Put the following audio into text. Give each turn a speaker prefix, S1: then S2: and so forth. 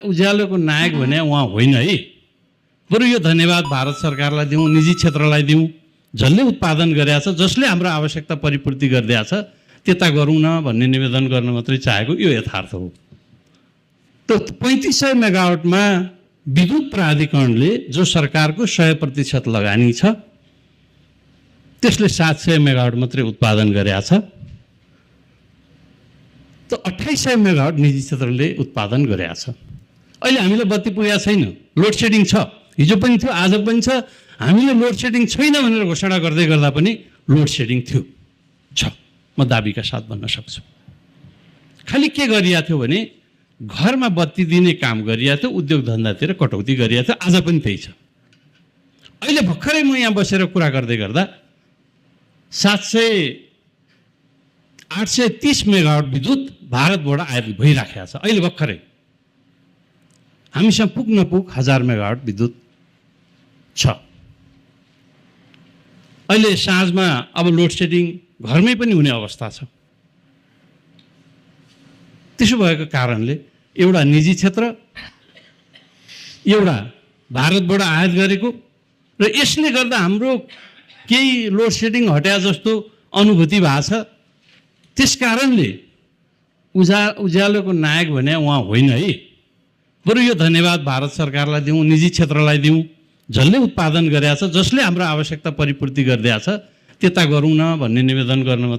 S1: उज्यालोको नायक भने उहाँ होइन है। बरु यो धन्यवाद भारत सरकारलाई दिउँ, निजी क्षेत्रलाई दिउँ, जसले उत्पादन गरेछ, जसले हाम्रो आवश्यकता परिपूर्ति गरिदिएछ, त्यता गरौँ न भन्ने निवेदन गर्न मात्रै चाहेको यो यथार्थ हो। त 3500 मेगावाटमा विद्युत प्राधिकरणले जो सरकारको 100% लगानी छ त्यसले 700 मेगावाट मात्रै उत्पादन गरेछ। त 2800 मेगावाट निजी क्षेत्रले उत्पादन गरेछ। अहिले हामीलाई बत्ती पुगेको छैन, लोड सेडिङ छ, हिजो पनि थियो, आज पनि छ। हामीले लोड सेडिङ छैन भनेर घोषणा गर्दै गर्दा पनि लोड सेडिङ थियो, छ, म दाबीका साथ भन्न सक्छु। खालि के गरिएको थियो भने घरमा बत्ती दिने काम गरिएको थियो, उद्योग धन्दातिर कटौती गरिएको थियो, आज पनि त्यही छ। अहिले भर्खरै म यहाँ बसेर कुरा गर्दै गर्दा 830 मेगावाट विद्युत भारतबाट आयात भइराखेको छ। अहिले भर्खरै हामीसँग पुग नपुग 1000 मेगावाट विद्युत छ। अहिले साँझमा अब लोड सेडिङ घरमै पनि हुने अवस्था छ। त्यसो भएको कारणले एउटा निजी क्षेत्र, एउटा भारतबाट आयात गरेको, र यसले गर्दा हाम्रो केही लोड सेडिङ हट्या जस्तो अनुभूति भएको छ। त्यस कारणले उज्यालोको नायक भने उहाँ होइन है। बरु यो धन्यवाद भारत सरकारलाई दिउँ, निजी क्षेत्रलाई दिउँ, जसले उत्पादन गरेछ, जसले हाम्रो आवश्यकता परिपूर्ति गरिदिएछ, त्यता गरौँ न भन्ने निवेदन गर्न